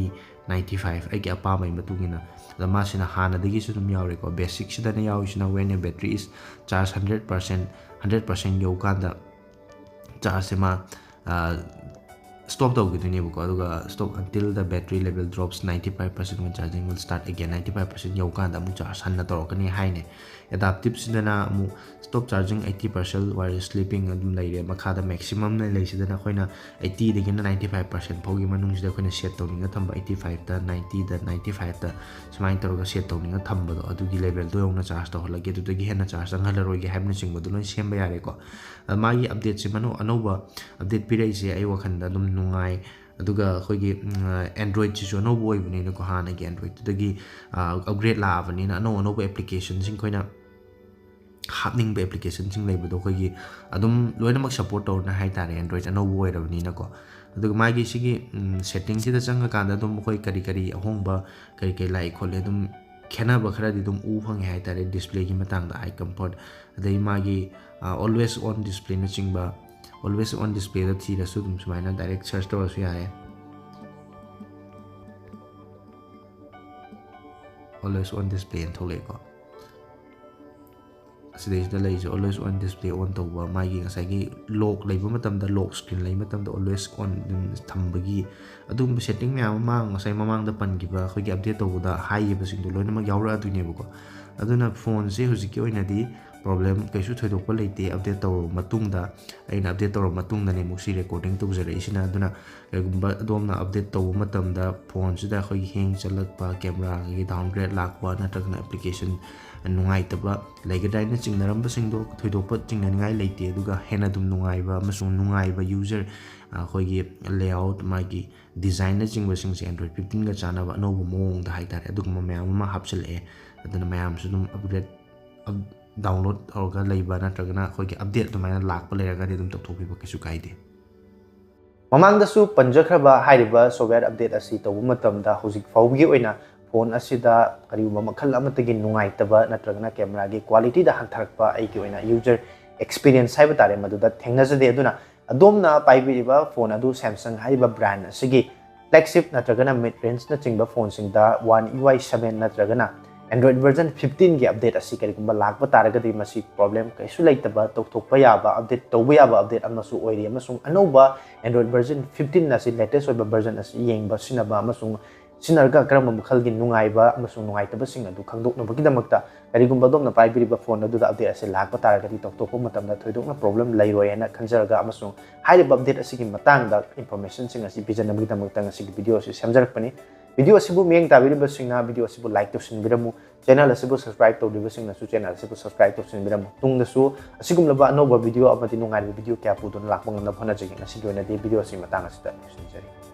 ꯅꯥꯏꯟꯇꯤ ꯐꯥꯏꯚ ꯑꯩꯒꯤ ꯑꯄꯥꯝꯕꯒꯤ ꯃꯇꯨꯡ ꯏꯟꯅ꯫ ꯑꯗꯣ ꯃꯥꯁꯤꯅ ꯍꯥꯟꯅꯗꯒꯤꯁꯨ ꯑꯗꯨꯝ ꯌꯥꯎꯔꯦꯀꯣ꯫ ꯕꯦꯁꯤꯛꯁꯤꯗꯅ ꯌꯥꯎꯔꯤꯁꯤꯅ when a battery is charge hundred percent, hundred percent ꯌꯧꯀꯥꯟꯗ ꯆꯥꯔꯖꯁꯦ ꯃꯥ ꯁ꯭ꯇꯣꯞ ꯇꯧꯈꯤꯗꯣꯏꯅꯦꯕꯀꯣ꯫ ꯑꯗꯨꯒ stop until the battery level drops ninety five percent when charging will start again, ninety five percent ꯌꯧꯀꯥꯟꯗ ꯑꯃꯨꯛ ꯆꯥꯔꯖ ꯍꯟꯅ ꯇꯧꯔꯛꯀꯅꯤ ꯍꯥꯏꯅꯦ꯫ ꯑꯦꯗꯥꯞꯇꯤꯞꯁꯤꯗꯅ ꯑꯃꯨꯛ stop charging eighty percent while sleeping ꯑꯗꯨꯝ ꯂꯩꯔꯦ꯫ ꯃꯈꯥꯗ ꯃꯦꯛꯁꯤꯃꯝꯅ ꯂꯩꯁꯤꯗꯅ ꯑꯩꯈꯣꯏꯅ ꯑꯩꯠꯇꯤꯗꯒꯤꯅ ꯅꯥꯏꯟꯇꯤ ꯐꯥꯏꯚ ꯄꯥꯔꯁꯦꯟ ꯐꯥꯎꯒꯤ ꯃꯅꯨꯡꯁꯤꯗ ꯑꯩꯈꯣꯏꯅ ꯁꯦꯠ ꯇꯧꯅꯤꯡꯉ ꯊꯝꯕ, ꯑꯩꯠꯇꯤ ꯐꯥꯏꯚꯇ, ꯅꯥꯏꯟꯇꯤꯗ, ꯅꯥꯏꯟꯇꯤ ꯐꯥꯏꯚꯇ ꯁꯨꯃꯥꯏꯅ ꯇꯧꯔꯒ ꯁꯦꯠ ꯇꯧꯅꯤꯡꯉ ꯊꯝꯕꯗꯣ, ꯑꯗꯨꯒꯤ ꯂꯦꯚꯦꯜꯗꯣ ꯌꯧꯅ ꯆꯥꯔꯖ ꯇꯧꯍꯜꯂꯒꯦ, ꯑꯗꯨꯗꯒꯤ ꯍꯦꯟꯅ ꯆꯥꯔꯖ ꯆꯪꯍꯜꯂꯔꯣꯏꯒꯦ ꯍꯥꯏꯕꯅꯆꯤꯡꯕꯗꯣ ꯂꯣꯏ ꯁꯦꯝꯕ ꯌꯥꯔꯦꯀꯣ꯫ ꯑꯗ ꯃꯥꯒꯤ ꯑꯞꯗꯦꯠꯁꯦ ꯃꯅꯨꯡ ꯑꯅꯧꯕ ꯑꯞꯗꯦꯠ ꯄꯤꯔꯛꯏꯁꯦ ꯑꯩ ꯋꯥꯈꯜꯗ ꯑꯗꯨꯝ ꯅꯨꯡꯉꯥꯏ꯫ ꯑꯗꯨꯒ ꯑꯩꯈꯣꯏꯒꯤ Androidꯁꯤꯁꯨ ꯑꯅꯧꯕ ꯑꯣꯏꯕꯅꯤꯅꯀꯣ, ꯍꯥꯟꯅꯒꯤ Androidꯇꯨꯗꯒꯤ ꯑꯞꯒ꯭ꯔꯦꯗ ꯂꯥꯛꯑꯕꯅꯤꯅ ꯑꯅꯧ ꯑꯅꯧꯕ applicationꯁꯤꯡ, ꯑꯩꯈꯣꯏꯅ ꯍꯥꯞꯅꯤꯡꯕ applicationꯁꯤꯡ ꯂꯩꯕꯗꯣ ꯑꯩꯈꯣꯏꯒꯤ ꯑꯗꯨꯝ ꯂꯣꯏꯅꯃꯛ support ꯇꯧꯔꯅꯤ ꯍꯥꯏ ꯇꯥꯔꯦ, Android ꯑꯅꯧꯕ ꯑꯣꯏꯔꯕꯅꯤꯅꯀꯣ꯫ ꯑꯗꯨꯒ ꯃꯥꯒꯤ ꯁꯤꯒꯤ ꯁꯦꯠꯇꯤꯡꯁꯤꯗ ꯆꯪꯉꯀꯥꯟꯗ ꯑꯗꯨꯝ ꯑꯩꯈꯣꯏ ꯀꯔꯤ ꯀꯔꯤ ꯑꯍꯣꯡꯕ ꯀꯔꯤ ꯀꯔꯤ ꯂꯥꯛꯏ ꯈꯣꯠꯂꯤ ꯑꯗꯨꯝ ꯈꯦꯠꯅꯕ ꯈꯔꯗꯤ ꯑꯗꯨꯝ ꯎ ꯐꯪꯉꯦ ꯍꯥꯏ ꯇꯥꯔꯦ, displayꯒꯤ ꯃꯇꯥꯡꯗ, eye comfort, ꯑꯗꯩ ꯃꯥꯒꯤ always on displayꯅꯆꯤꯡꯕ, always on displayꯗ ꯊꯤꯔꯁꯨ ꯑꯗꯨꯝ ꯁꯨꯃꯥꯏꯅ direct search ꯇꯧꯔꯁꯨ ꯌꯥꯔꯦ꯫ Always on display ꯑꯅ ꯊꯣꯛꯂꯛꯑꯦꯀꯣ꯫ ꯑꯁꯤꯗꯩꯁꯤꯗ ꯂꯩꯔꯤꯁꯦ always on display on ꯇꯧꯕ, ꯃꯥꯒꯤ ꯉꯁꯥꯏꯒꯤ lock ꯂꯩꯕ ꯃꯇꯝꯗ, lock screen ꯂꯩꯕ ꯃꯇꯝꯗ always on ꯑꯗꯨꯝ ꯊꯝꯕꯒꯤ ꯑꯗꯨꯒꯨꯝꯕ ꯁꯦꯠꯇꯤꯡ ꯃꯌꯥꯝ ꯑꯃ ꯉꯁꯥꯏ ꯃꯃꯥꯡꯗ ꯄꯟꯈꯤꯕ ꯑꯩꯈꯣꯏꯒꯤ update ꯇꯧꯕꯗ ꯍꯥꯏꯈꯤꯕꯁꯤꯡꯗꯣ ꯂꯣꯏꯅꯃꯛ ꯌꯥꯎꯔꯛꯑꯗꯣꯏꯅꯦꯕꯀꯣ꯫ ꯑꯗꯨꯅ ꯐꯣꯟꯁꯦ ꯍꯧꯖꯤꯛꯀꯤ ꯑꯣꯏꯅꯗꯤ problem ꯀꯩꯁꯨ ꯊꯣꯏꯗꯣꯛꯄ ꯂꯩꯇꯦ꯫ Update ꯇꯧꯔꯕ ꯃꯇꯨꯡꯗ, ꯑꯩꯅ update ꯇꯧꯔꯕ ꯃꯇꯨꯡꯗꯅꯦ ꯑꯃꯨꯛ ꯁꯤ recording ꯇꯧꯖꯔꯛꯏꯁꯤꯅ꯫ ꯑꯗꯨꯅ ꯀꯩꯒꯨꯝꯕ ꯑꯗꯣꯝꯅ update ꯇꯧꯕ ꯃꯇꯝꯗ ꯐꯣꯟꯁꯤꯗ ꯑꯩꯈꯣꯏꯒꯤ hang ꯆꯠꯂꯛꯄ, cameraꯒꯤ downgrade ꯂꯥꯛꯄ ꯅꯠꯇ꯭ꯔꯒꯅ application ꯅꯨꯡꯉꯥꯏꯇꯕ ꯂꯩꯒꯗ꯭ꯔꯥ ꯍꯥꯏꯅ ꯆꯤꯡꯅꯔꯝꯕꯁꯤꯡꯗꯣ ꯊꯣꯏꯗꯣꯛꯄ ꯆꯤꯡꯅꯅꯤꯡꯉꯥꯏ ꯂꯩꯇꯦ꯫ ꯑꯗꯨꯒ ꯍꯦꯟꯅ ꯑꯗꯨꯝ ꯅꯨꯡꯉꯥꯏꯕ ꯑꯃꯁꯨꯡ ꯅꯨꯡꯉꯥꯏꯕ user, ꯑꯩꯈꯣꯏꯒꯤ layout, ꯃꯥꯒꯤ designꯅꯆꯤꯡꯕꯁꯤꯡꯁꯦ Android fifteenꯒ ꯆꯥꯟꯅꯕ ꯑꯅꯧꯕ ꯃꯑꯣꯡꯗ ꯍꯥꯏ ꯇꯥꯔꯦ, ꯑꯗꯨꯒꯨꯝꯕ ꯃꯌꯥꯝ ꯑꯃ ꯍꯥꯞꯆꯤꯜꯂꯛꯑꯦ꯫ ꯑꯗꯨꯅ ꯃꯌꯥꯝꯁꯨ ꯑꯗꯨꯝ upgrade, download ꯇꯧꯔꯒ ꯂꯩꯕ ꯅꯠꯇ꯭ꯔꯒꯅ ꯑꯩꯈꯣꯏꯒꯤ update ꯑꯗꯨꯃꯥꯏꯅ ꯂꯥꯛꯄ ꯂꯩꯔꯒꯗꯤ ꯑꯗꯨꯝ ꯇꯧꯊꯣꯛꯄꯤꯕ ꯀꯩꯁꯨ ꯀꯥꯏꯗꯦ꯫ ꯃꯃꯥꯡꯗꯁꯨ ꯄꯟꯖꯈ꯭ꯔꯕ ꯍꯥꯏꯔꯤꯕ software update ꯑꯁꯤ ꯇꯧꯕ ꯃꯇꯝꯗ ꯍꯧꯖꯤꯛ ꯐꯥꯎꯕꯒꯤ ꯑꯣꯏꯅ ꯐꯣꯟ ꯑꯁꯤꯗ ꯀꯔꯤꯒꯨꯝꯕ ꯃꯈꯜ ꯑꯃꯠꯇꯒꯤ ꯅꯨꯡꯉꯥꯏꯇꯕ ꯅꯠꯇ꯭ꯔꯒꯅ cameraꯒꯤ qualityꯗ ꯍꯟꯊꯔꯛꯄ ꯑꯩꯒꯤ ꯑꯣꯏꯅ user experience ꯍꯥꯏꯕ ꯇꯥꯔꯦ, ꯃꯗꯨꯗ ꯊꯦꯡꯅꯖꯗꯦ꯫ ꯑꯗꯨꯅ ꯑꯗꯣꯝꯅ ꯄꯥꯏꯕꯤꯔꯤꯕ ꯐꯣꯟ ꯑꯗꯨ Samsung ꯍꯥꯏꯔꯤꯕ brand ꯑꯁꯤꯒꯤ flagship ꯅꯠꯇ꯭ꯔꯒꯅ mid rangeꯅꯆꯤꯡꯕ ꯐꯣꯟꯁꯤꯡꯗ One UI seven ꯅꯠꯇ꯭ꯔꯒꯅ Android version fifteenꯒꯤ update ꯑꯁꯤ ꯀꯔꯤꯒꯨꯝꯕ ꯂꯥꯛꯄ ꯇꯥꯔꯒꯗꯤ ꯃꯁꯤ problem ꯀꯩꯁꯨ ꯂꯩꯇꯕ, ꯇꯧꯊꯣꯛꯄ ꯌꯥꯕ, update ꯇꯧꯕ ꯌꯥꯕ update ꯑꯃꯁꯨ ꯑꯣꯏꯔꯤ꯫ ꯑꯃꯁꯨꯡ ꯑꯅꯧꯕ Android version fifteen ꯑꯁꯤ, latest ꯑꯣꯏꯕ version ꯑꯁꯤ ꯌꯦꯡꯕ, ꯁꯤꯖꯤꯟꯅꯕ ꯑꯃꯁꯨꯡ ꯁꯤꯖꯤꯟꯅꯔꯒ ꯀꯔꯝꯕ ꯃꯈꯜꯒꯤ ꯅꯨꯡꯉꯥꯏꯕ ꯑꯃꯁꯨꯡ ꯅꯨꯡꯉꯥꯏꯇꯕꯁꯤꯡ ꯑꯗꯨ ꯈꯪꯗꯣꯛꯅꯕꯒꯤꯗꯃꯛꯇ, ꯀꯔꯤꯒꯨꯝꯕ ꯑꯗꯣꯝꯅ ꯄꯥꯏꯕꯤꯔꯤꯕ ꯐꯣꯟ ꯑꯗꯨꯗ update ꯑꯁꯤ ꯂꯥꯛꯄ ꯇꯥꯔꯒꯗꯤ ꯇꯧꯊꯣꯛꯄ ꯃꯇꯝꯗ ꯊꯣꯏꯗꯣꯛꯅ problem ꯂꯩꯔꯣꯏ ꯍꯥꯏꯅ ꯈꯟꯖꯔꯒ ꯑꯃꯁꯨꯡ ꯍꯥꯏꯔꯤꯕ update ꯑꯁꯤꯒꯤ ꯃꯇꯥꯡꯗ informationꯁꯤꯡ ꯑꯁꯤ ꯄꯤꯖꯅꯕꯒꯤꯗꯃꯛꯇ ꯉꯁꯤꯒꯤ video ꯑꯁꯤ ꯁꯦꯝꯖꯔꯛꯄꯅꯤ꯫ Video ꯑꯁꯤꯕꯨ ꯃꯤꯠꯌꯦꯡ ꯇꯥꯕꯤꯔꯤꯕꯁꯤꯡꯅ video ꯑꯁꯤꯕꯨ like ꯇꯧꯁꯤꯟꯕꯤꯔꯝꯃꯨ꯫ Channel ꯑꯁꯤꯕꯨ subscribe ꯇꯧꯗ꯭ꯔꯤꯕꯁꯤꯡꯅꯁꯨ channel ꯑꯁꯤꯕꯨ subscribe ꯇꯧꯁꯤꯟꯕꯤꯔꯝꯃꯨ꯫ ꯇꯨꯡꯗꯁꯨ ꯑꯁꯤꯒꯨꯝꯂꯕ ꯑꯅꯧꯕ video ꯑꯃꯗꯤ ꯅꯨꯡꯉꯥꯏꯔꯕ video ꯀꯌꯥ ꯄꯨꯗꯨꯅ ꯂꯥꯛꯄ ꯉꯝꯅꯕ ꯍꯣꯠꯅꯖꯒꯦ꯫ ꯉꯁꯤꯒꯤ ꯑꯣꯏꯅꯗꯤ video ꯑꯁꯤ ꯃꯇꯥꯡ ꯑꯁꯤꯗ ꯂꯣꯏꯁꯤꯟꯖꯔꯤ꯫